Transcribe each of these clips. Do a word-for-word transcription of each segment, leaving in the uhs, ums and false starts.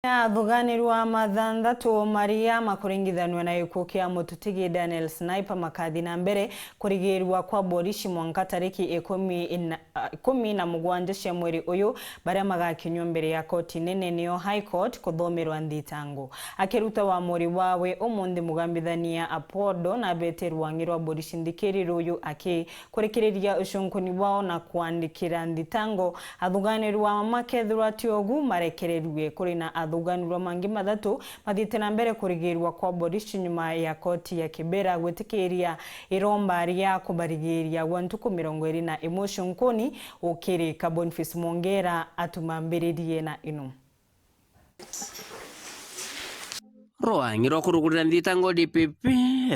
Athuganirwa mathanthatu maria makuringithanua na gikuo kia mututigi Daniel Sniper makathi na mbere kurigirua kwa borici mwanka tariki ikumi na, ikumi na mugwanja cia mweri uyu, baria magakinyua mbere ya koti nene, niyo High Court, kuthomerwa nthitango. Akiruta wamuri wawe umunthi, mugambithania Apodo nabete rwangi rwa borici nthikiriro uyu aki kurikiriria ucunkuni bwao na kwandikira nthitango. Athuganirwa makethirwa ti ugu marekererue. Kuri na athuganirwa mangi mathatu mathiite na mbere kurigirua kwa borici nyuma ya koti ya Kibera gwitikiria iromba ria kubarigiria gwa ntuku mirongo iri na imwe ucunkuni ukirika. Boniface Mwongera atumambiririe na ino. Rwang'i rwa kurugurira nthitango D P P,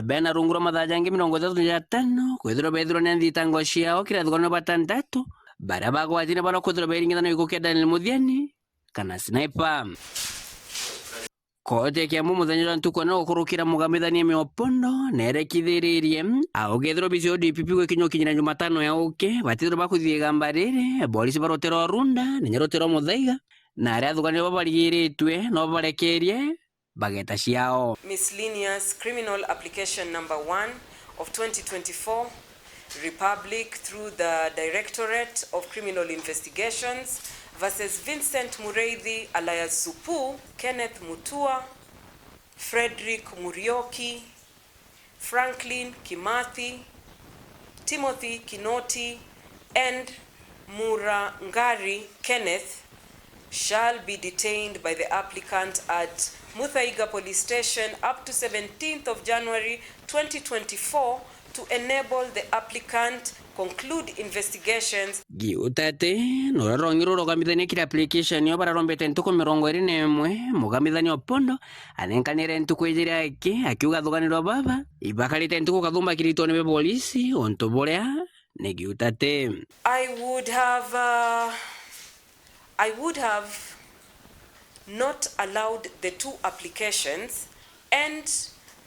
bena rungu rwa mathaa jangi mirongo ithatu na jatano kwithirwa bethirwa ni nthitango ciao kiri athuganirwa batantatu baria bagwatine barwa kwithirwa beringithana gikuo kia Daniel Muthiani kana Sniper. Koti ya Kiambu muthenya jwa ntuku ene gukurukira mugambithania Miopondo nerekithiririe augethirwa bicio D P P gwikinya ukinyira Jumatano ya uki batithirwa bakuthithia igamba riri, borisi barutira o Runda na inya rutira o Muthaiga. Na aria athuganirwa barigiritue no barekerie bageta ciao. Miscellaneous Criminal Application number one of twenty twenty-four, Republic through the Directorate of Criminal Investigations versus Vincent Mureithi alias Supu, Kenneth Mutua, Frederick Murioki, Franklin Kimathi, Timothy Kinoti, and Murangari Kenneth shall be detained by the applicant at Muthaiga Police Station up to seventeenth of January twenty twenty-four to enable the applicant conclude investigations. Giutate, nuria rwang'i rurugambithania kiri application yo bararombete ntuku mirongo iri na imwe, mugambithania Opondo anenkanire ntuku ijiri aki, akiuga athuganirwa baba ibakarite ntuku kathumba kiritwo nibe borisi untu buria ni giutate. I would have, uh, I would have not allowed the two applications and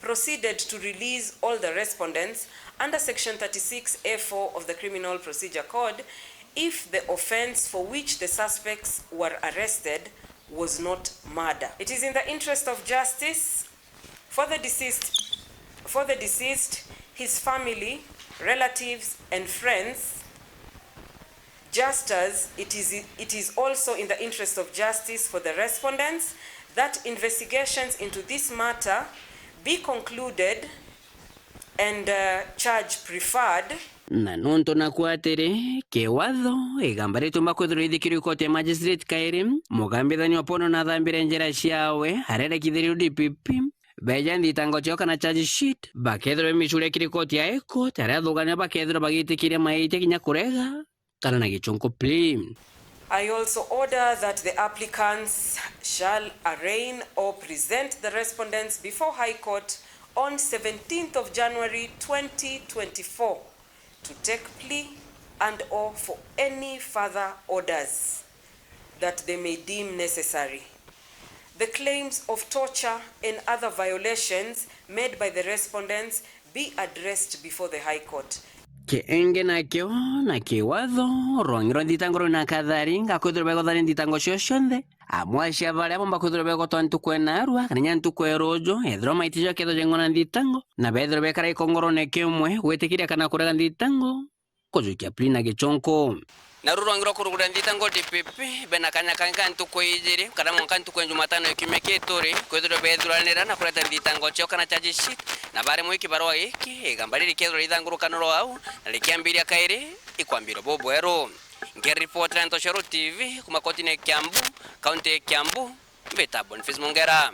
proceeded to release all the respondents under Section thirty-six A four of the Criminal Procedure Code if the offence for which the suspects were arrested was not murder. It is in the interest of justice for the deceased, for the deceased, his family, relatives, and friends, just as it is, it is also in the interest of justice for the respondents that investigations into this matter be concluded and, uh, charge preferred. Na nontu naku atiri, kiwatho, igamba ritiumba kwithirwa ithikirwe ikoti ya magistrate kairi, mugambithania Opondo nathambire njira ciawe, arerekithirio D P P, beja nthitango ciao kana charge sheet, bakethirwa bemicuria kiri koti ya High Court, aria athugania bakethirwa bagitikiria maitia kinya kurega kana na gichunku plea. I also order that the applicants shall arraign or present the respondents before High Court on seventeenth of January twenty twenty-four to take plea and or for any further orders that they may deem necessary. The claims of torture and other violations made by the respondents be addressed before the High Court. Kiingi nakio na kiwatho, rwang'i rwa nthitango rwina kathari ga kwithirwa begothania nthitango cio cionthe, amwe acia baria bomba kwithirwa begotwa ntuku ena arua kana inya ntuku ya ruju, ethirwa maiti jao kethirwa jeng'wa na nthitango, na bethirwa bekara gikongorone kimwe gwitikiria kana kurega nthitango kujukia plea na gichunku. Naru rwang'i rwa kurugurira nthitango D P P bena kanya kangi ka ntuku ijiri kana mwanka ntuku ya Jumatano ya kiumia giki turi kwithirwa bethuranira na kureta nthitango ciao kana charge sheet, na baremwe i kibarua giki, igamba riri rikethirwa rithangurukana rwa au na rikiambiria kairi ikwambirwa bubweru. Nkiripotera Ntoshoro T V kuma kotini ya Kiambu, kaunti ya Kiambu, mbita Boniface Mongera.